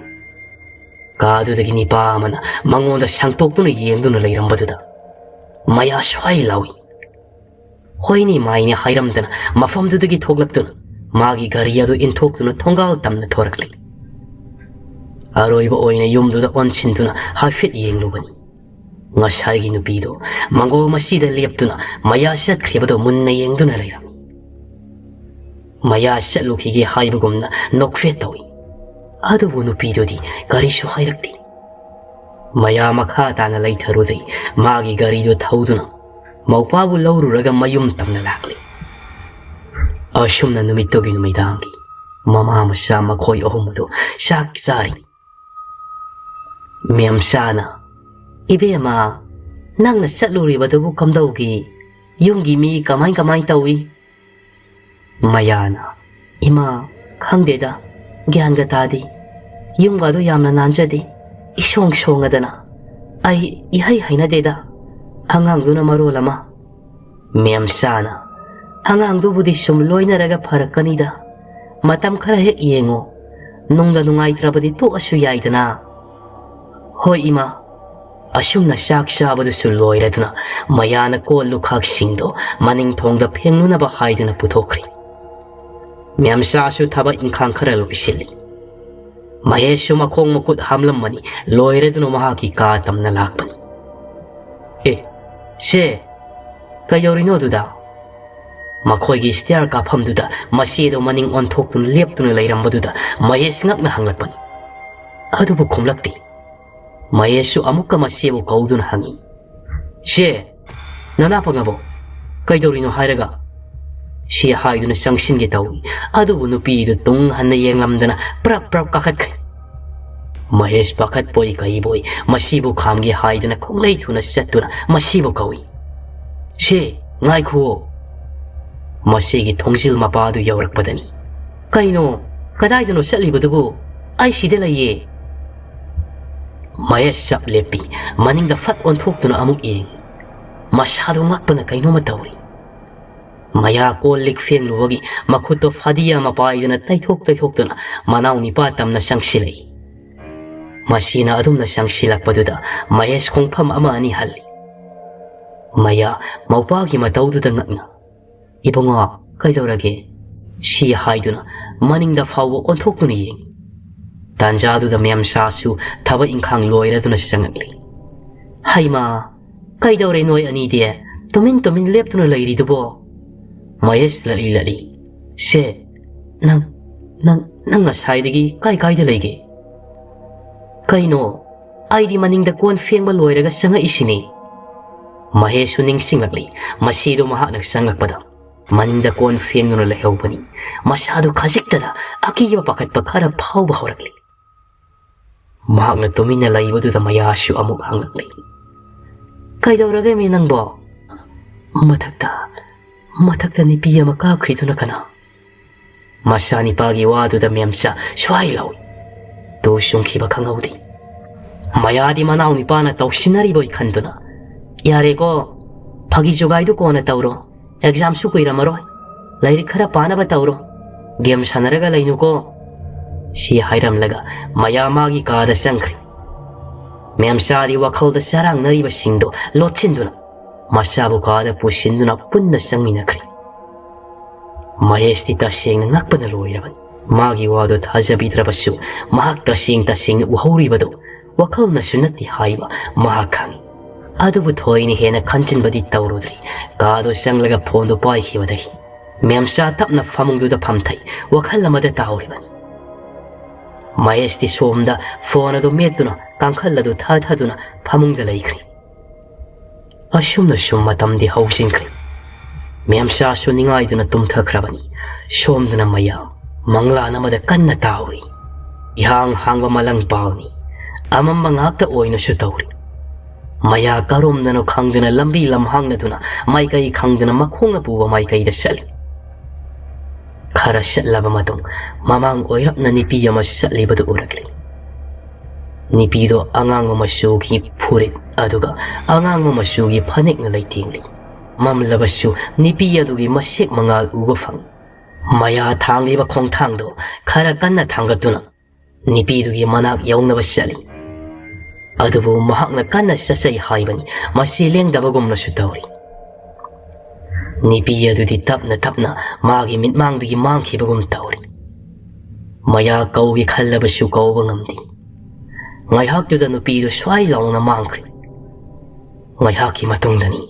ꯀꯥꯗꯨꯗꯒꯤ ꯅꯤꯄꯥ ꯑꯃꯅ ꯃꯉꯣꯟꯗ ꯁꯪꯇꯣꯛꯇꯨꯅ ꯌꯦꯡꯗꯨꯅ ꯂꯩꯔꯝꯕꯗꯨꯗ ꯃꯌꯥ ꯁ꯭ꯋꯥꯏ ꯂꯥꯎꯏ꯫ ꯍꯣꯏꯅꯤ ꯃꯥꯏꯅꯤ ꯍꯥꯏꯔꯝꯗꯅ ꯃꯐꯝꯗꯨꯗꯒꯤ ꯊꯣꯛꯂꯛꯇꯨꯅ ꯃꯥꯒꯤ ꯒꯥꯔꯤ ꯑꯗꯨ ꯏꯟꯊꯣꯛꯇꯨꯅ ꯊꯣꯡꯒꯥꯜ ꯇꯝꯅ ꯊꯣꯔꯛꯂꯤ꯫ ꯑꯔꯣꯏꯕ ꯑꯣꯏꯅ ꯌꯨꯝꯗꯨꯗ ꯑꯣꯟꯁꯤꯟꯗꯨꯅ ꯍꯥꯏꯐꯦꯠ ꯌꯦꯡꯂꯨꯕꯅꯤ꯫ ꯉꯁꯥꯏꯒꯤ ꯅꯨꯄꯤꯗꯣ ꯃꯪꯒꯣꯜ ꯃꯁꯤꯗ ꯂꯦꯞꯇꯨꯅ ꯃꯌꯥ ꯆꯠꯈ꯭ꯔꯤꯕꯗꯣ ꯃꯨꯟꯅ ꯌꯦꯡꯗꯨꯅ ꯂꯩꯔꯝꯃꯤ꯫ ꯃꯌꯥ ꯆꯠꯂꯨꯈꯤꯒꯦ ꯍꯥꯏꯕꯒꯨꯝꯅ ꯅꯣꯛꯐꯦꯠ ꯇꯧꯏ꯫ ꯑꯗꯨꯕꯨ ꯅꯨꯄꯤꯗꯨꯗꯤ ꯀꯔꯤꯁꯨ ꯍꯥꯏꯔꯛꯇꯦ꯫ ꯃꯌꯥ ꯃꯈꯥ ꯇꯥꯅ ꯂꯩꯊꯔꯨꯗꯦ꯫ ꯃꯥꯒꯤ ꯒꯥꯔꯤꯗꯨ ꯊꯧꯗꯨꯅ ꯃꯧꯄꯥꯕꯨ ꯂꯧꯔꯨꯔꯒ ꯃꯌꯨꯝ ꯇꯝꯅ ꯂꯥꯛꯂꯤ꯫ ꯑꯁꯨꯝꯅ ꯅꯨꯃꯤꯠꯇꯨꯒꯤ ꯅꯨꯃꯤꯗꯥꯡꯒꯤ ꯃꯃꯥ ꯃꯆꯥ ꯃꯈꯣꯏ ꯑꯍꯨꯝ ꯑꯗꯨ ꯆꯥꯛ ꯆꯥꯔꯤ꯫ ꯃꯦꯝꯆꯥꯅ, "ꯏꯕꯦꯝꯃ, ꯅꯪꯅ ꯆꯠꯂꯨꯔꯤꯕꯗꯨꯕꯨ ꯀꯝꯗꯧꯒꯦ? ꯌꯨꯝꯒꯤ ꯃꯤ ꯀꯃꯥꯏ ꯀꯃꯥꯏ ꯇꯧꯏ?" ꯃꯌꯥꯅ, "ꯏꯃꯥ, ꯈꯪꯗꯦꯗ, ꯒ꯭ꯌꯥꯟꯒ ꯇꯥꯗꯦ꯫ ꯌꯨꯝꯒꯗꯣ ꯌꯥꯝꯅ ꯅꯥꯟꯖꯗꯦ꯫ ꯏꯁꯣꯡ ꯁꯣꯡꯉꯗꯅ꯫ ꯑꯩ ꯏꯍꯩ ꯍꯩꯅꯗꯦꯗ꯫ ꯑꯉꯥꯡꯗꯨꯅ ꯃꯔꯣꯜ ꯑꯃ꯫" ꯃꯦꯝꯆꯥꯅ, "ꯑꯉꯥꯡꯗꯨꯕꯨꯗꯤ ꯁꯨꯝ ꯂꯣꯏꯅꯔꯒ ꯐꯔꯛꯀꯅꯤꯗ꯫ ꯃꯇꯝ ꯈꯔ ꯍꯦꯛ ꯌꯦꯡꯉꯣ꯫ ꯅꯨꯡꯗ ꯅꯨꯡꯉꯥꯏꯇ꯭ꯔꯕꯗꯤ ꯇꯣꯛꯑꯁꯨ ꯌꯥꯏꯗꯅ꯫" "ꯍꯣꯏ ꯏꯃꯥ꯫" ꯑꯁꯨꯝꯅ ꯆꯥꯛ ꯆꯥꯕꯗꯨꯁꯨ ꯂꯣꯏꯔꯗꯨꯅ ꯃꯌꯥꯅ ꯀꯣꯜ ꯂꯨꯈꯥꯛꯁꯤꯡꯗꯣ ꯃꯅꯤꯡ ꯊꯣꯡꯗ ꯐꯦꯡꯅꯅꯕ ꯍꯥꯏꯗꯨꯅ ꯄꯨꯊꯣꯛꯈ꯭ꯔꯦ꯫ ꯃꯦꯝꯆꯥꯁꯨ ꯊꯕꯛ ꯏꯪꯈꯥꯡ ꯈꯔ ꯂꯣꯏꯁꯤꯜꯂꯤ꯫ ꯃꯍꯦꯁꯁꯨ ꯃꯈꯣꯡ ꯃꯈꯨꯠ ꯍꯥꯝꯂꯝꯃꯅꯤ, ꯂꯣꯏꯔꯗꯨꯅ ꯃꯍꯥꯛꯀꯤ ꯀꯥ ꯇꯝꯅ ꯂꯥꯛꯄꯅꯤ꯫ "ꯑꯦ, ꯁꯦ, ꯀꯩꯗꯧꯔꯤꯅꯣ ꯑꯗꯨꯗ?" ꯃꯈꯣꯏꯒꯤ ꯁ꯭ꯇꯤꯌꯔ ꯀꯥꯐꯝꯗꯨꯗ ꯃꯆꯦꯗꯣ ꯃꯅꯤꯡ ꯑꯣꯟꯊꯣꯛꯇꯨꯅ ꯂꯦꯞꯇꯨꯅ ꯂꯩꯔꯝꯕꯗꯨꯗ ꯃꯍꯦꯁ ꯉꯛꯅ ꯍꯪꯂꯛꯄꯅꯤ꯫ ꯑꯗꯨꯕꯨ ꯈꯨꯝꯂꯛꯇꯦ꯫ ꯃꯍꯦꯁꯁꯨ ꯑꯃꯨꯛꯀ ꯃꯆꯦꯕꯨ ꯀꯧꯗꯨꯅ ꯍꯪꯉꯤ, "ꯆꯦ, ꯅꯅꯥ ꯄꯪꯉꯕꯣ? ꯀꯩꯗꯧꯔꯤꯅꯣ ꯍꯥꯏꯔꯒ?" ꯁꯤ ꯍꯥꯏꯗꯨꯅ ꯆꯪꯁꯤꯟꯒꯦ ꯇꯧꯏ꯫ ꯑꯗꯨꯕꯨ ꯅꯨꯄꯤꯗꯨ ꯇꯨꯡ ꯍꯟꯅ ꯌꯦꯡꯂꯝꯗꯅ ꯄ꯭ꯔꯞ ꯄ꯭ꯔꯞ ꯀꯥꯈꯠꯈ꯭ꯔꯦ꯫ ꯃꯍꯦꯁ ꯄꯥꯈꯠꯄꯣꯏ ꯀꯩꯕꯣꯏ ꯃꯁꯤꯕꯨ ꯈꯥꯝꯒꯦ ꯍꯥꯏꯗꯨꯅ ꯈꯣꯡꯂꯩ ꯊꯨꯅ ꯆꯠꯇꯨꯅ ꯃꯁꯤꯕꯨ ꯀꯧꯏ, "ꯁꯦ, ꯉꯥꯏꯈꯨꯑꯣ!" ꯃꯁꯤꯒꯤ ꯊꯣꯡꯖꯤꯜ ꯃꯄꯥꯗꯨ ꯌꯧꯔꯛꯄꯗꯅꯤ꯫ "ꯀꯩꯅꯣ? ꯀꯗꯥꯏꯗꯅꯣ ꯆꯠꯂꯤꯕꯗꯨꯕꯨ? ꯑꯩ ꯁꯤꯗ ꯂꯩꯌꯦ!" ꯃꯍꯦꯁ ꯆꯞ ꯂꯦꯞꯄꯤ꯫ ꯃꯅꯤꯡꯗ ꯐꯠ ꯑꯣꯟꯊꯣꯛꯇꯨꯅ ꯑꯃꯨꯛ ꯌꯦꯡꯏ꯫ ꯃꯁꯥꯗꯨ ꯉꯛꯄꯅ ꯀꯩꯅꯣꯝꯃ ꯇꯧꯔꯤ꯫ ꯃꯌꯥ ꯀꯣꯜ ꯂꯤꯛ ꯐꯦꯡꯂꯨꯕꯒꯤ ꯃꯈꯨꯠꯇꯣ ꯐꯗꯤ ꯑꯃ ꯄꯥꯏꯗꯨꯅ ꯇꯩꯊꯣꯛ ꯇꯩꯊꯣꯛꯇꯨꯅ ꯃꯅꯥꯎ ꯅꯤꯄꯥ ꯇꯝꯅ ꯆꯪꯁꯤꯜꯂꯛꯏ꯫ ꯃꯁꯤꯅ ꯑꯗꯨꯝꯅ ꯆꯪꯁꯤꯜꯂꯛꯄꯗꯨꯗ ꯃꯍꯦꯁ ꯈꯣꯡꯐꯝ ꯑꯃ ꯑꯅꯤ ꯍꯜꯂꯤ꯫ ꯃꯌꯥ ꯃꯧꯄꯥꯒꯤ ꯃꯇꯧꯗꯨꯗ ꯉꯛꯅ, "ꯏꯕꯨꯡꯉꯣ, ꯀꯩꯗꯧꯔꯒꯦ?" ꯁꯤ ꯍꯥꯏꯗꯨꯅ ꯃꯅꯤꯡꯗ ꯐꯥꯎꯕ ꯑꯣꯟꯊꯣꯛꯇꯨꯅ ꯌꯦꯡꯏ꯫ ꯇꯥꯟꯖꯥꯗꯨꯗ ꯃꯦꯝꯆꯥꯁꯨ ꯊꯕꯛ ꯏꯪꯈꯥꯡ ꯂꯣꯏꯔꯗꯨꯅ ꯆꯪꯉꯛꯂꯤ꯫ "ꯍꯩꯃꯥ, ꯀꯩꯗꯧꯔꯦ ꯅꯣꯏ ꯑꯅꯤꯗꯤ? ꯇꯨꯃꯤꯟ ꯇꯨꯃꯤꯟ ꯂꯦꯞꯇꯨꯅ ꯂꯩꯔꯤꯗꯨꯕꯣ?" ꯃꯍꯦꯁ ꯂꯠꯂꯤ ꯂꯠꯂꯤ, "ꯁꯦ, ꯅꯪ, ꯅꯪ, ꯅꯪ ꯉꯁꯥꯏꯗꯒꯤ ꯀꯥꯏ ꯀꯥꯏꯗ ꯂꯩꯒꯦ?" "ꯀꯩꯅꯣ? ꯑꯩꯗꯤ ꯃꯅꯤꯡꯗ ꯀꯣꯟ ꯐꯦꯡꯕ ꯂꯣꯏꯔꯒ ꯆꯪꯉꯛꯏꯁꯤꯅꯤ꯫" ꯃꯍꯦꯁꯁꯨ ꯅꯤꯡꯁꯤꯡꯂꯛꯂꯤ, ꯃꯁꯤꯗꯣ ꯃꯍꯥꯛꯅ ꯆꯪꯂꯛꯄꯗ꯫ ꯃꯅꯤꯡꯗ ꯀꯣꯟ ꯐꯦꯡꯗꯨꯅ ꯂꯩꯍꯧꯕꯅꯤ꯫ ꯃꯁꯥꯗꯨ ꯈꯖꯤꯛꯇꯗ ꯑꯀꯤꯕ ꯄꯥꯈꯠꯄ ꯈꯔ ꯐꯥꯎꯕ ꯍꯧꯔꯛꯂꯤ꯫ ꯃꯍꯥꯛꯅ ꯇꯨꯃꯤꯟꯅ ꯂꯩꯕꯗꯨꯗ ꯃꯌꯥꯁꯨ ꯑꯃꯨꯛ ꯍꯪꯂꯛꯂꯤ, "ꯀꯩꯗꯧꯔꯒꯦ ꯃꯤ ꯅꯪꯕꯣ?" "ꯃꯊꯛꯇ, ꯃꯊꯛꯇ ꯅꯨꯄꯤ ꯑꯃ ꯀꯥꯈ꯭ꯔꯤꯗꯨꯅ ꯀꯅꯥ?" ꯃꯆꯥꯅꯤꯄꯥꯒꯤ ꯋꯥꯗꯨꯗ ꯃꯦꯝꯆꯥ ꯁ꯭ꯋꯥꯏ ꯂꯥꯎꯏ꯫ ꯇꯨ ꯆꯨꯡꯈꯤꯕ ꯈꯪꯍꯧꯗꯦ꯫ ꯃꯌꯥꯗꯤ ꯃꯅꯥꯎ ꯅꯤꯄꯥꯅ ꯇꯧꯁꯤꯟꯅꯔꯤꯕꯣꯏ ꯈꯟꯗꯨꯅ, "ꯌꯥꯔꯦꯀꯣ, ꯐꯥꯒꯤ ꯖꯨꯒꯥꯏꯗꯨ ꯀꯣꯟꯅ ꯇꯧꯔꯣ꯫ ꯑꯦꯛꯖꯥꯝꯁꯨ ꯀꯨꯏꯔꯝꯃꯔꯣꯏ꯫ ꯂꯥꯏꯔꯤꯛ ꯈꯔ ꯄꯥꯅꯕ ꯇꯧꯔꯣ꯫ ꯒꯦꯝ ꯁꯥꯟꯅꯔꯒ ꯂꯩꯅꯨꯀꯣ"꯫ ꯁꯤ ꯍꯥꯏꯔꯝꯂꯒ ꯃꯌꯥ ꯃꯥꯒꯤ ꯀꯥꯗ ꯆꯪꯈ꯭ꯔꯦ꯫ ꯃꯦꯝꯆꯥꯗꯤ ꯋꯥꯈꯜꯗ ꯆꯔꯥꯡꯅꯔꯤꯕꯁꯤꯡꯗꯣ ꯂꯣꯠꯁꯤꯟꯗꯨꯅ ꯃꯆꯥꯕꯨ ꯀꯥꯗ ꯄꯨꯁꯤꯟꯗꯨꯅ ꯄꯨꯟꯅ ꯆꯪꯃꯤꯟꯅꯈ꯭ꯔꯦ꯫ ꯃꯍꯦꯁꯇꯤ ꯇꯁꯦꯡꯅ ꯉꯛꯄꯅ ꯂꯣꯏꯔꯕꯅꯤ꯫ ꯃꯥꯒꯤ ꯋꯥꯗꯣ ꯊꯥꯖꯕꯤꯗ꯭ꯔꯕꯁꯨ, ꯃꯍꯥꯛ ꯇꯁꯦꯡ ꯇꯁꯦꯡꯅ ꯎꯍꯧꯔꯤꯕꯗꯨ ꯋꯥꯈꯜꯅꯁꯨ ꯅꯠꯇꯦ ꯍꯥꯏꯕ ꯃꯍꯥꯛ ꯈꯪꯏ꯫ ꯑꯗꯨꯕꯨ ꯊꯣꯏꯅ ꯍꯦꯟꯅ ꯈꯟꯖꯤꯟꯕꯗꯤ ꯇꯧꯔꯨꯗ꯭ꯔꯤ꯫ ꯀꯥꯗꯣ ꯆꯪꯂꯒ ꯐꯣꯟꯗꯣ ꯄꯥꯏꯈꯤꯕꯗꯒꯤ ꯃꯦꯝꯆꯥ ꯇꯞꯅ ꯐꯃꯨꯡꯗꯨꯗ ꯐꯝꯊꯩ, ꯋꯥꯈꯜ ꯑꯃꯗ ꯇꯥꯎꯔꯤꯕꯅꯤ꯫ ꯃꯍꯦꯁꯇꯤ ꯁꯣꯝꯗ ꯐꯣꯟ ꯑꯗꯨ ꯃꯦꯠꯇꯨꯅ ꯀꯥꯡꯈꯜ ꯑꯗꯨ ꯊꯥꯊꯗꯨꯅ ꯐꯃꯨꯡꯗ ꯂꯩꯈ꯭ꯔꯦ꯫ ꯑꯁꯨꯝꯅ ꯁꯨꯝ ꯃꯇꯝꯗꯤ ꯍꯧꯖꯤꯟꯈ꯭ꯔꯦ꯫ ꯃꯦꯝꯆꯥꯁꯨ ꯅꯤꯡꯉꯥꯏꯗꯨꯅ ꯇꯨꯝꯊꯈ꯭ꯔꯕꯅꯤ꯫ ꯁꯣꯝꯗꯅ ꯃꯌꯥ ꯃꯪꯂꯥꯟ ꯑꯃꯗ ꯀꯟꯅ ꯇꯥꯎꯔꯤ꯫ ꯏꯍꯥꯡ ꯍꯥꯡꯕ ꯃꯂꯪ ꯄꯥꯎꯅꯤ꯫ ꯑꯃꯝꯕ ꯉꯥꯛꯇ ꯑꯣꯏꯅꯁꯨ ꯇꯧꯔꯤ꯫ ꯃꯌꯥ ꯀꯔꯣꯝꯗꯅꯣ ꯈꯪꯗꯅ ꯂꯝꯕꯤ ꯂꯝꯍꯥꯡꯅꯗꯨꯅ ꯃꯥꯏꯀꯩ ꯈꯪꯗꯅ ꯃꯈꯣꯡꯅ ꯄꯨꯕ ꯃꯥꯏꯀꯩꯗ ꯆꯠꯂꯤ꯫ ꯈꯔ ꯆꯠꯂꯕ ꯃꯇꯨꯡ ꯃꯃꯥꯡ ꯑꯣꯏꯔꯞꯅ ꯅꯨꯄꯤ ꯑꯃ ꯆꯠꯂꯤꯕꯗꯨ ꯎꯔꯛꯂꯤ꯫ ꯅꯨꯄꯤꯗꯣ ꯑꯉꯥꯡꯕ ꯃꯆꯨꯒꯤ ꯐꯨꯔꯤꯠ ꯑꯗꯨꯒ ꯑꯉꯥꯡꯕ ꯃꯆꯨꯒꯤ ꯐꯅꯦꯛꯅ ꯂꯩꯇꯦꯡꯂꯤ꯫ ꯃꯝꯂꯕꯁꯨ ꯅꯨꯄꯤ ꯑꯗꯨꯒꯤ ꯃꯁꯦꯛ ꯃꯉꯥꯜ ꯎꯕ ꯐꯪꯏ꯫ ꯃꯌꯥ ꯊꯥꯡꯂꯤꯕ ꯈꯣꯡꯊꯥꯡꯗꯣ ꯈꯔ ꯀꯟꯅ ꯊꯥꯡꯒꯠꯇꯨꯅ ꯅꯨꯄꯤꯗꯨꯒꯤ ꯃꯅꯥꯛ ꯌꯧꯅꯕ ꯆꯠꯂꯤ꯫ ꯑꯗꯨꯕꯨ ꯃꯍꯥꯛꯅ ꯀꯟꯅ ꯆꯠꯆꯩ ꯍꯥꯏꯕꯅꯤ, ꯃꯁꯤ ꯂꯦꯡꯗꯕꯒꯨꯝꯅꯁꯨ ꯇꯧꯔꯤ꯫ ꯅꯨꯄꯤ ꯑꯗꯨꯗꯤ ꯇꯞꯅ ꯇꯞꯅ ꯃꯥꯒꯤ ꯃꯤꯠꯃꯥꯡꯗꯒꯤ ꯃꯥꯡꯈꯤꯕꯒꯨꯝ ꯇꯧꯔꯤ꯫ ꯃꯌꯥ ꯀꯧꯒꯦ ꯈꯜꯂꯕꯁꯨ ꯀꯧꯕ ꯉꯝꯗꯦ꯫ ꯉꯥꯏꯍꯥꯛꯇꯨꯗ ꯅꯨꯄꯤꯗꯨ ꯁ꯭ꯋꯥꯏ ꯂꯥꯎꯅ ꯃꯥꯡꯈ꯭ꯔꯦ꯫ ꯉꯥꯏꯍꯥꯛꯀꯤ ꯃꯇꯨꯡꯗꯅꯤ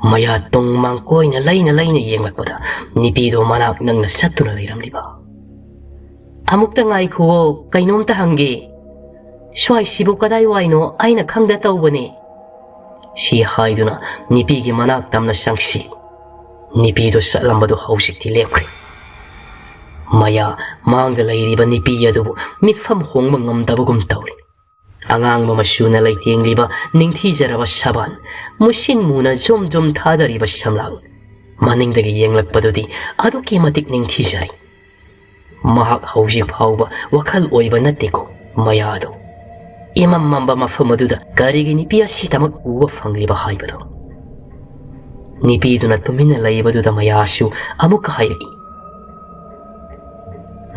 ꯃꯌꯥ ꯇꯨꯡ ꯃꯥꯡ ꯀꯣꯏꯅ ꯂꯩꯅ ꯂꯩꯅ ꯌꯦꯡꯂꯛꯄꯗ ꯅꯨꯄꯤꯗꯨ ꯃꯅꯥꯛ ꯅꯪꯅ ꯆꯠꯇꯨꯅ ꯂꯩꯔꯝꯂꯤꯕ꯫ "ꯑꯃꯨꯛꯇ ꯉꯥꯏꯈꯨꯋꯣ, ꯀꯩꯅꯣꯝꯇ ꯍꯪꯒꯦ꯫ ꯁ꯭ꯋꯥꯏꯁꯤꯕꯨ ꯀꯗꯥꯏꯋꯥꯏꯅꯣ? ꯑꯩꯅ ꯈꯪꯗ ꯇꯧꯕꯅꯦ"꯫ ꯁꯤ ꯍꯥꯏꯗꯨꯅ ꯅꯨꯄꯤꯒꯤ ꯃꯅꯥꯛ ꯇꯝꯅ ꯆꯪꯁꯤ꯫ ꯅꯨꯄꯤꯗꯨ ꯆꯠꯂꯝꯕꯗꯨ ꯍꯧꯖꯤꯛꯇꯤ ꯂꯦꯞꯈ꯭ꯔꯦ꯫ ꯃꯌꯥ ꯃꯥꯡꯗ ꯂꯩꯔꯤꯕ ꯅꯨꯄꯤ ꯑꯗꯨꯕꯨ ꯃꯤꯠꯐꯝ ꯍꯣꯡꯕ ꯉꯝꯗꯕꯒꯨꯝ ꯇꯧꯔꯤ꯫ ꯑꯉꯥꯡꯕ ꯃꯆꯨꯅ ꯂꯩꯇꯦꯡꯂꯤꯕ ꯅꯤꯡꯊꯤꯖꯔꯕ ꯁꯕꯥꯟ, ꯃꯨꯁꯤꯟ ꯃꯨꯅ ꯖꯨꯝ ꯖꯨꯝ ꯊꯥꯗꯔꯤꯕ ꯁꯝꯂꯥꯡ, ꯃꯅꯤꯡꯗꯒꯤ ꯌꯦꯡꯂꯛꯄꯗꯨꯗꯤ ꯑꯗꯨꯛꯀꯤ ꯃꯇꯤꯛ ꯅꯤꯡꯊꯤꯖꯔꯤ꯫ ꯃꯍꯥꯛ ꯍꯧꯖꯤꯛ ꯐꯥꯎꯕ ꯋꯥꯈꯜ ꯑꯣꯏꯕ ꯅꯠꯇꯦꯀꯣ, ꯃꯌꯥꯗꯣ꯫ ꯏꯃꯝ ꯃꯝꯕ ꯃꯐꯝ ꯑꯗꯨꯗ ꯀꯔꯤꯒꯤ ꯅꯨꯄꯤ ꯑꯁꯤꯗꯃꯛ ꯎꯕ ꯐꯪꯂꯤꯕ ꯍꯥꯏꯕꯗꯣ꯫ ꯅꯨꯄꯤꯗꯨꯅ ꯇꯨꯃꯤꯟꯅ ꯂꯩꯕꯗꯨꯗ ꯃꯌꯥꯁꯨ ꯑꯃꯨꯛꯀ ꯍꯥꯏꯔꯛꯏ,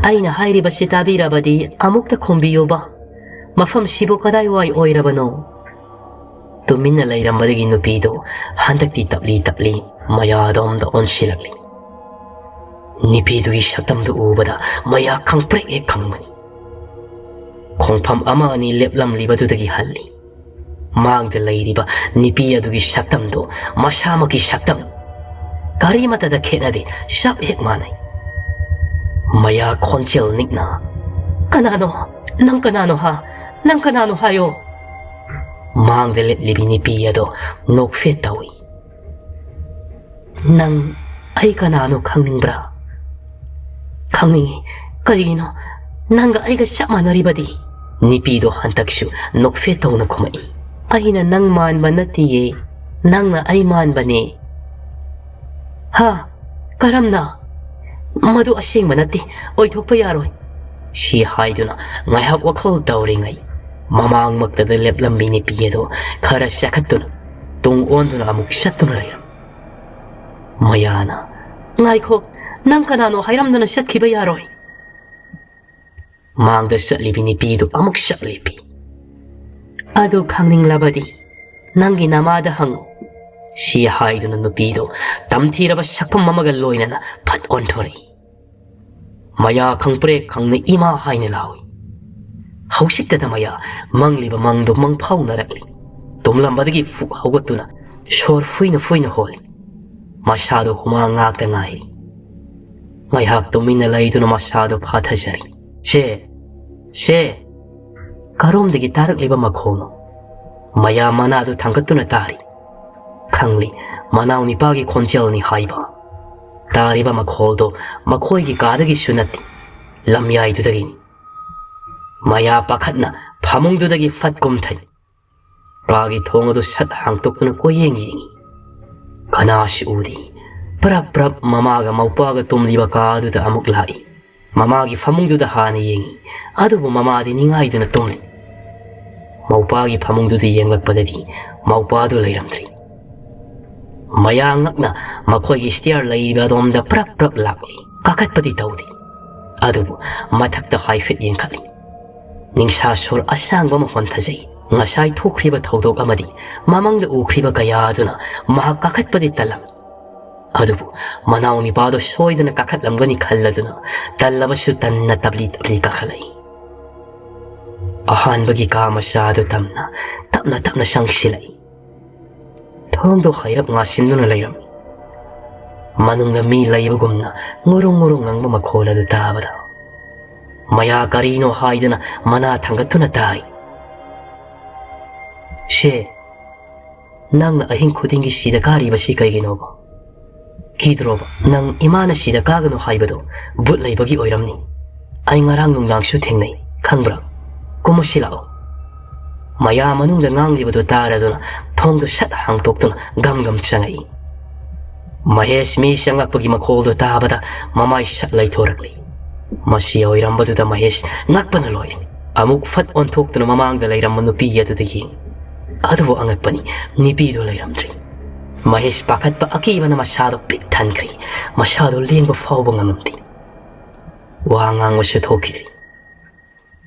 "ꯑꯩꯅ ꯍꯥꯏꯔꯤꯕꯁꯤ ꯇꯥꯕꯤꯔꯕꯗꯤ ꯑꯃꯨꯛꯇ ꯈꯨꯝꯕꯤꯌꯨꯕ꯫ ꯃꯐꯝꯁꯤꯕꯨ ꯀꯗꯥꯏꯋꯥꯏ ꯑꯣꯏꯔꯕꯅꯣ?" ꯇꯨꯃꯤꯟꯅ ꯂꯩꯔꯝꯕꯗꯒꯤ ꯅꯨꯄꯤꯗꯨ ꯍꯟꯗꯛꯇꯤ ꯇꯞꯂꯤ ꯇꯞꯂꯤ ꯃꯌꯥꯗꯣꯝꯗ ꯑꯣꯟꯁꯤꯜꯂꯛꯂꯤ꯫ ꯅꯨꯄꯤꯗꯨꯒꯤ ꯁꯛꯇꯝꯗꯨ ꯎꯕꯗ ꯃꯌꯥ ꯈꯪꯄ꯭ꯔꯦꯛ ꯍꯦꯛ ꯈꯪꯕꯅꯤ꯫ ꯈꯣꯡꯐꯝ ꯑꯃ ꯑꯅꯤ ꯂꯦꯞꯂꯝꯂꯤꯕꯗꯨꯗꯒꯤ ꯍꯜꯂꯤ꯫ ꯃꯥꯡꯗ ꯂꯩꯔꯤꯕ ꯅꯨꯄꯤ ꯑꯗꯨꯒꯤ ꯁꯛꯇꯝꯗꯨ ꯃꯁꯥꯃꯛꯀꯤ ꯁꯛꯇꯝꯅꯤ꯫ ꯀꯔꯤꯃꯠꯇꯗ ꯈꯦꯠꯅꯗꯦ, ꯆꯞ ꯍꯦꯛ ꯃꯥꯟꯅꯩ꯫ ꯃꯌꯥ ꯈꯣꯟꯖꯦꯜ ꯅꯤꯛꯅ, "ꯀꯅꯥꯅꯣ? ꯅꯪ ꯀꯅꯥꯅꯣ ꯍꯥ? ꯅꯪ ꯀꯅꯥꯅꯣ ꯍꯥꯏꯌꯣ?" ꯃꯥꯡꯗ ꯂꯦꯞꯂꯤꯕꯤ ꯅꯨꯄꯤ ꯑꯗꯣ ꯅꯣꯛꯐꯦꯠ ꯇꯧꯏ꯫ "ꯅꯪ ꯑꯩ ꯀꯅꯥꯅꯣ ꯈꯪꯅꯤꯡꯕ꯭ꯔꯥ?" "ꯈꯪꯅꯤꯡꯏ꯫ ꯀꯔꯤꯒꯤꯅꯣ? ꯅꯪꯒ ꯑꯩꯒ ꯆꯞ ꯃꯥꯟꯅꯔꯤꯕꯗꯤ?" ꯅꯨꯄꯤꯗꯣ ꯍꯟꯗꯛꯁꯨ ꯅꯣꯛꯐꯦꯠ ꯇꯧꯅ ꯈꯨꯝꯃꯛꯏ꯫ "ꯑꯩꯅ ꯅꯪ ꯃꯥꯟꯕ ꯅꯠꯇꯤꯌꯦ, ꯅꯪꯅ ꯑꯩ ꯃꯥꯟꯕꯅꯦ꯫" "ꯍꯥ? ꯀꯔꯝꯅ? ꯃꯗꯨ ꯑꯁꯦꯡꯕ ꯅꯠꯇꯦ, ꯑꯣꯏꯊꯣꯛꯄ ꯌꯥꯔꯣꯏ꯫" ꯁꯤ ꯍꯥꯏꯗꯨꯅ ꯉꯥꯏꯍꯥꯛ ꯋꯥꯈꯜ ꯇꯧꯔꯤꯉꯩ, ꯃꯃꯥꯡꯃꯛꯇꯗ ꯂꯦꯞꯂꯝꯕꯤ ꯅꯨꯄꯤ ꯑꯗꯣ ꯈꯔ ꯆꯈꯠꯇꯨꯅ ꯇꯨꯡ ꯑꯣꯟꯗꯨꯅ ꯑꯃꯨꯛ ꯆꯠꯇꯨꯅ ꯂꯩꯔꯝ꯫ ꯃꯌꯥꯅ, "ꯉꯥꯏꯈꯣ, ꯅꯪ ꯀꯅꯥꯅꯣ ꯍꯥꯏꯔꯝꯗꯅ ꯆꯠꯈꯤꯕ ꯌꯥꯔꯣꯏ꯫" ꯃꯥꯡꯗ ꯆꯠꯂꯤꯕꯤ ꯅꯨꯄꯤꯗꯨ ꯑꯃꯨꯛ ꯆꯠꯂꯤꯕꯤ꯫ "ꯑꯗꯨ ꯈꯪꯅꯤꯡꯂꯕꯗꯤ ꯅꯪꯒꯤ ꯅꯃꯥꯗ ꯍꯪꯉꯨ꯫" ꯁꯤ ꯍꯥꯏꯗꯨꯅ ꯅꯨꯄꯤꯗꯨ ꯇꯝꯊꯤꯔꯕ ꯁꯛꯐꯝ ꯑꯃꯒ ꯂꯣꯏꯅꯅ ꯐꯠ ꯑꯣꯟꯊꯣꯔꯛꯏ꯫ ꯃꯌꯥ ꯈꯪꯄ꯭ꯔꯦꯛ ꯈꯪꯅ ꯏꯃꯥ ꯍꯥꯏꯅ ꯂꯥꯎꯏ꯫ ꯍꯧꯖꯤꯛꯇꯗ ꯃꯌꯥ ꯃꯪꯂꯤꯕ ꯃꯪꯗꯨ ꯃꯪꯐꯥꯎꯅꯔꯛꯂꯤ꯫ ꯇꯨꯝꯂꯝꯕꯗꯒꯤ ꯐꯨꯛ ꯍꯧꯒꯠꯇꯨꯅ ꯁꯣꯔ ꯐꯨꯏꯅ ꯐꯨꯏꯅ ꯍꯣꯜꯂꯤ꯫ ꯃꯁꯥꯗꯨ ꯍꯨꯃꯥꯡ ꯉꯥꯛꯇ ꯉꯥꯏꯔꯤ꯫ ꯉꯥꯏꯍꯥꯛ ꯇꯨꯃꯤꯟꯅ ꯂꯩꯗꯨꯅ ꯃꯁꯥꯗꯨ ꯐꯥꯊꯖꯔꯤ꯫ "ꯆꯦ! ꯆꯦ!" ꯀꯔꯣꯝꯗꯒꯤ ꯇꯥꯔꯛꯂꯤꯕ ꯃꯈꯣꯜꯅꯣ? ꯃꯌꯥ ꯃꯅꯥꯗꯨ ꯊꯥꯡꯒꯠꯇꯨꯅ ꯇꯥꯔꯤ꯫ ꯈꯪꯂꯤ, ꯃꯅꯥꯎ ꯅꯤꯄꯥꯒꯤ ꯈꯣꯟꯖꯦꯜꯅꯤ ꯍꯥꯏꯕ꯫ ꯇꯥꯔꯤꯕ ꯃꯈꯣꯜꯗꯣ ꯃꯈꯣꯏꯒꯤ ꯀꯥꯗꯒꯤꯁꯨ ꯅꯠꯇꯦ, ꯂꯝꯌꯥꯏꯗꯨꯗꯒꯤꯅꯤ꯫ ꯃꯌꯥ ꯄꯥꯈꯠꯅ ꯐꯃꯨꯡꯗꯨꯗꯒꯤ ꯐꯠ ꯀꯨꯝꯊꯩ꯫ ꯀꯥꯒꯤ ꯊꯣꯡ ꯑꯗꯨ ꯁꯠ ꯍꯥꯡꯇꯣꯛꯇꯨꯅ ꯀꯣꯏꯌꯦꯡ ꯌꯦꯡꯉꯤ꯫ ꯀꯅꯥꯁꯨ ꯎꯗꯦ꯫ ꯄ꯭ꯔꯞ ꯄ꯭ꯔꯞ ꯃꯃꯥꯒ ꯃꯧꯄꯥꯒ ꯇꯨꯝꯂꯤꯕ ꯀꯥ ꯑꯗꯨꯗ ꯑꯃꯨꯛ ꯂꯥꯛꯏ꯫ ꯃꯃꯥꯒꯤ ꯐꯃꯨꯡꯗꯨꯗ ꯍꯥꯟꯅ ꯌꯦꯡꯉꯤ, ꯑꯗꯨꯕꯨ ꯃꯃꯥꯗꯤ ꯅꯤꯡꯉꯥꯏꯗꯨꯅ ꯇꯨꯝꯂꯤ꯫ ꯃꯧꯄꯥꯒꯤ ꯐꯃꯨꯡꯗꯨꯗ ꯌꯦꯡꯂꯛꯄꯗꯗꯤ ꯃꯧꯄꯥꯗꯨ ꯂꯩꯔꯝꯗ꯭ꯔꯤ꯫ ꯃꯌꯥ ꯉꯛꯅ ꯃꯈꯣꯏꯒꯤ ꯁ꯭ꯇꯤꯌꯔ ꯂꯩꯔꯤꯕ ꯑꯗꯣꯝꯗ ꯄ꯭ꯔꯞ ꯄ꯭ꯔꯞ ꯂꯥꯛꯂꯤ꯫ ꯀꯥꯈꯠꯄꯗꯤ ꯇꯧꯗꯦ, ꯑꯗꯨꯕꯨ ꯃꯊꯛꯇ ꯍꯥꯏꯐꯦꯠ ꯌꯦꯡꯈꯠꯂꯤ꯫ ꯅꯤꯡꯁꯥ ꯁꯣꯔ ꯑꯁꯥꯡꯕ ꯑꯃ ꯍꯣꯟꯊꯖꯩ꯫ ꯉꯁꯥꯏ ꯊꯣꯛꯈ꯭ꯔꯤꯕ ꯊꯧꯗꯣꯛ ꯑꯃꯗꯤ ꯃꯃꯥꯡꯗ ꯎꯈ꯭ꯔꯤꯕ ꯀꯌꯥ ꯑꯗꯨꯅ ꯃꯍꯥꯛ ꯀꯥꯈꯠꯄꯗꯤ ꯇꯜꯂꯝꯃꯤ꯫ ꯑꯗꯨꯕꯨ ꯃꯅꯥꯎ ꯅꯤꯄꯥꯗꯣ ꯁꯣꯏꯗꯅ ꯀꯥꯈꯠꯂꯝꯒꯅꯤ ꯈꯜꯂꯗꯨꯅ ꯇꯜꯂꯕꯁꯨ ꯇꯟꯅ ꯇꯞꯂꯤ ꯇꯞꯂꯤ ꯀꯥꯈꯠꯂꯛꯏ꯫ ꯑꯍꯥꯟꯕꯒꯤ ꯀꯥ ꯃꯆꯥ ꯑꯗꯨ ꯇꯝꯅ ꯇꯞꯅ ꯇꯞꯅ ꯆꯪꯁꯤꯜꯂꯛꯏ꯫ ꯊꯣꯡꯗꯣ ꯍꯩꯔꯞ ꯉꯥꯁꯤꯟꯗꯨꯅ ꯂꯩꯔꯝꯃꯤ꯫ ꯃꯅꯨꯡꯗ ꯃꯤ ꯂꯩꯕꯒꯨꯝꯅ ꯉꯨꯔꯨꯡ ꯉꯨꯔꯨꯡ ꯉꯪꯕ ꯃꯈꯣꯜ ꯑꯗꯨ ꯇꯥꯕꯗ ꯃꯌꯥ ꯀꯔꯤꯅꯣ ꯍꯥꯏꯗꯨꯅ ꯃꯅꯥ ꯊꯥꯡꯒꯠꯇꯨꯅ ꯇꯥꯔꯤ꯫ "ꯁꯦ, ꯅꯪꯅ ꯑꯍꯤꯡ ꯈꯨꯗꯤꯡꯒꯤ ꯁꯤꯗ ꯀꯥꯔꯤꯕꯁꯤ ꯀꯩꯒꯤꯅꯣꯕ? ꯀꯤꯗ꯭ꯔꯣꯕ? ꯅꯪ ꯏꯃꯥꯅ ꯁꯤꯗ ꯀꯥꯒꯅꯨ ꯍꯥꯏꯕꯗꯣ ꯚꯨꯠ ꯂꯩꯕꯒꯤ ꯑꯣꯏꯔꯝꯅꯤ꯫ ꯑꯩ ꯉꯔꯥꯡ ꯅꯨꯡꯗꯥꯡꯁꯨ ꯊꯦꯡꯅꯩ, ꯈꯪꯕ꯭ꯔꯥ? ꯀꯨꯝꯃꯁꯤ ꯂꯥꯛꯑꯣ꯫" ꯃꯌꯥ ꯃꯅꯨꯡꯗ ꯉꯥꯡꯂꯤꯕꯗꯨ ꯇꯥꯔꯗꯨꯅ ꯊꯣꯡꯗꯨ ꯁꯠ ꯍꯥꯡꯇꯣꯛꯇꯨꯅ ꯒꯝ ꯒꯝ ꯆꯪꯉꯛꯏ꯫ ꯃꯍꯦꯁ ꯃꯤ ꯆꯪꯂꯛꯄꯒꯤ ꯃꯈꯣꯜꯗꯨ ꯇꯥꯕꯗ ꯃꯃꯥꯏ ꯁꯠ ꯂꯩꯊꯣꯔꯛꯂꯤ꯫ ꯃꯁꯤ ꯑꯣꯏꯔꯝꯕꯗꯨꯗ ꯃꯍꯦꯁ ꯉꯛꯄꯅ ꯂꯣꯏꯔꯦ꯫ ꯑꯃꯨꯛ ꯐꯠ ꯑꯣꯟꯊꯣꯛꯇꯨꯅ ꯃꯃꯥꯡꯗ ꯂꯩꯔꯝꯕ ꯅꯨꯄꯤ ꯑꯗꯨꯗ ꯌꯦꯡꯉꯤ꯫ ꯑꯗꯨꯕꯨ ꯑꯉꯛꯄꯅꯤ, ꯅꯨꯄꯤꯗꯨ ꯂꯩꯔꯝꯗ꯭ꯔꯤ꯫ ꯃꯍꯦꯁ ꯄꯥꯈꯠꯄ ꯑꯀꯤꯕꯅ ꯃꯁꯥꯗꯣ ꯄꯤꯛ ꯊꯟꯈ꯭ꯔꯤ꯫ ꯃꯁꯥꯗꯣ ꯂꯦꯡꯕ ꯐꯥꯎꯕ ꯉꯝꯂꯝꯗꯦ꯫ ꯋꯥ ꯉꯥꯡꯕꯁꯨ ꯊꯣꯛꯈꯤꯗ꯭ꯔꯤ꯫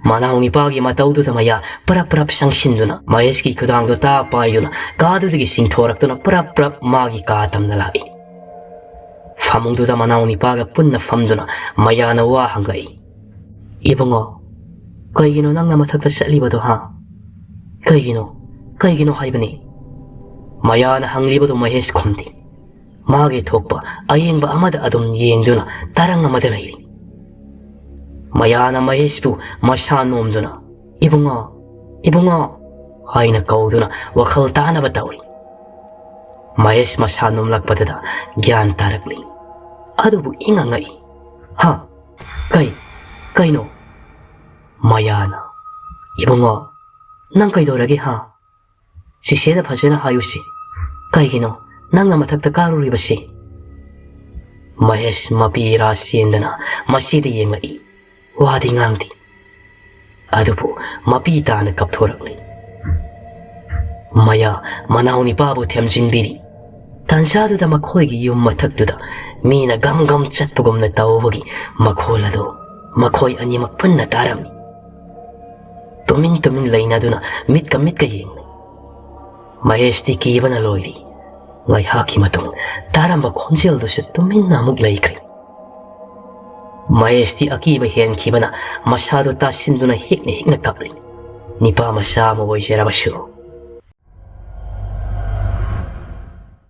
ꯃꯅꯥꯎ ꯅꯤꯄꯥꯒꯤ ꯃꯇꯧꯗꯨꯗ ꯃꯌꯥ ꯄꯔꯞ ꯄꯔꯞ ꯆꯪꯁꯤꯟꯗꯨꯅ ꯃꯍꯦꯁꯀꯤ ꯈꯨꯗꯥꯡꯗꯣ ꯇꯥ ꯄꯥꯏꯗꯨꯅ ꯀꯥꯗꯨꯗꯒꯤ ꯆꯤꯡꯊꯣꯔꯛꯇꯨꯅ ꯄꯔꯞ ꯄꯔꯞ ꯃꯥꯒꯤ ꯀꯥ ꯇꯝꯅ ꯂꯥꯛꯏ꯫ ꯐꯃꯨꯡꯗꯨꯗ ꯃꯅꯥꯎ ꯅꯤꯄꯥꯒ ꯄꯨꯟꯅ ꯐꯝꯗꯨꯅ ꯃꯌꯥꯅ ꯋꯥ ꯍꯪꯂꯛꯏ꯫ "ꯏꯕꯨꯡꯉꯣ, ꯀꯩꯒꯤꯅꯣ ꯅꯪꯅ ꯃꯊꯛꯇ ꯆꯠꯂꯤꯕꯗꯣ, ꯍꯥ? ꯀꯩꯒꯤꯅꯣ? ꯀꯩꯒꯤꯅꯣ ꯍꯥꯏꯕꯅꯤ?" ꯃꯌꯥꯅ ꯍꯪꯂꯤꯕꯗꯨ ꯃꯍꯦꯁ ꯈꯨꯝꯗꯦ꯫ ꯃꯥꯒꯤ ꯊꯣꯛꯄ ꯑꯌꯦꯡꯕ ꯑꯃꯗ ꯑꯗꯨꯝ ꯌꯦꯡꯗꯨꯅ ꯇꯔꯪ ꯑꯃꯗ ꯂꯩꯔꯤ꯫ ꯃꯌꯥꯅ ꯃꯍꯦꯁꯄꯨ ꯃꯁꯥ ꯅꯣꯝꯗꯨꯅ, "ꯏꯕꯨꯡꯉꯣ, ꯏꯕꯨꯡꯉꯣ" ꯍꯥꯏꯅ ꯀꯧꯗꯨꯅ ꯋꯥꯈꯜ ꯇꯥꯅꯕ ꯇꯧꯔꯤ꯫ ꯃꯍꯦꯁ ꯃꯁꯥ ꯅꯣꯝꯂꯛꯄꯗꯨꯗ ꯒ꯭ꯌꯥꯟ ꯇꯥꯔꯛꯂꯤ꯫ ꯑꯗꯨꯕꯨ ꯏꯉꯛ ꯉꯛꯏ꯫ "ꯍꯥ? ꯀꯩ? ꯀꯩꯅꯣ?" ꯃꯌꯥꯅ, "ꯏꯕꯨꯡꯉꯣ, ꯅꯪ ꯀꯩꯗꯧꯔꯒꯦ, ꯍꯥ? ꯆꯤꯆꯦꯗ ꯐꯖꯅ ꯍꯥꯏꯌꯨꯁꯤ꯫ ꯀꯩꯒꯤꯅꯣ ꯅꯪꯅ ꯃꯊꯛꯇ ꯀꯥꯔꯨꯔꯤꯕꯁꯤ?" ꯃꯍꯦꯁ ꯃꯄꯤ ꯏꯔꯥ ꯆꯦꯟꯗꯅ ꯃꯆꯦꯗ ꯌꯦꯡꯂꯛꯏ꯫ ꯋꯥꯗꯤ ꯉꯥꯡꯗꯦ꯫ ꯑꯗꯨꯕꯨ ꯃꯄꯤ ꯇꯥꯅ ꯀꯞꯊꯣꯔꯛꯂꯤ꯫ ꯃꯌꯥ ꯃꯅꯥꯎ ꯅꯤꯄꯥꯕꯨ ꯊꯦꯝꯖꯤꯟꯕꯤꯔꯤ꯫ ꯇꯥꯟꯖꯥꯗꯨꯗ ꯃꯈꯣꯏꯒꯤ ꯌꯨꯝ ꯃꯊꯛꯇꯨꯗ ꯃꯤꯅ ꯒꯝ ꯒꯝ ꯆꯠꯄꯒꯨꯝꯅ ꯇꯧꯕꯒꯤ ꯃꯈꯣꯜ ꯑꯗꯨ ꯃꯈꯣꯏ ꯑꯅꯤꯃꯛ ꯄꯨꯟꯅ ꯇꯥꯔꯝꯃꯤ꯫ ꯇꯨꯃꯤꯟ ꯇꯨꯃꯤꯟ ꯂꯩꯅꯗꯨꯅ ꯃꯤꯠꯀ ꯃꯤꯠꯀ ꯌꯦꯡꯂꯤ꯫ ꯃꯍꯦꯁꯇꯤ ꯀꯤꯕꯅ ꯂꯣꯏꯔꯤ꯫ ꯉꯥꯏꯍꯥꯛꯀꯤ ꯃꯇꯨꯡ ꯇꯥꯔꯝꯕ ꯈꯣꯟꯖꯦꯜꯗꯨꯁꯨ ꯇꯨꯃꯤꯟꯅ ꯑꯃꯨꯛ ꯂꯩꯈ꯭ꯔꯦ꯫ ꯃꯍꯦꯁꯇꯤ ꯑꯀꯤꯕ ꯍꯦꯟꯈꯤꯕꯅ ꯃꯁꯥꯗꯨ ꯇꯥꯁꯤꯟꯗꯨꯅ ꯍꯤꯛꯅ ꯍꯤꯛꯅ ꯀꯞꯂꯤ꯫ ꯅꯤꯄꯥ ꯃꯆꯥ ꯑꯃ ꯑꯣꯏꯖꯔꯕꯁꯨ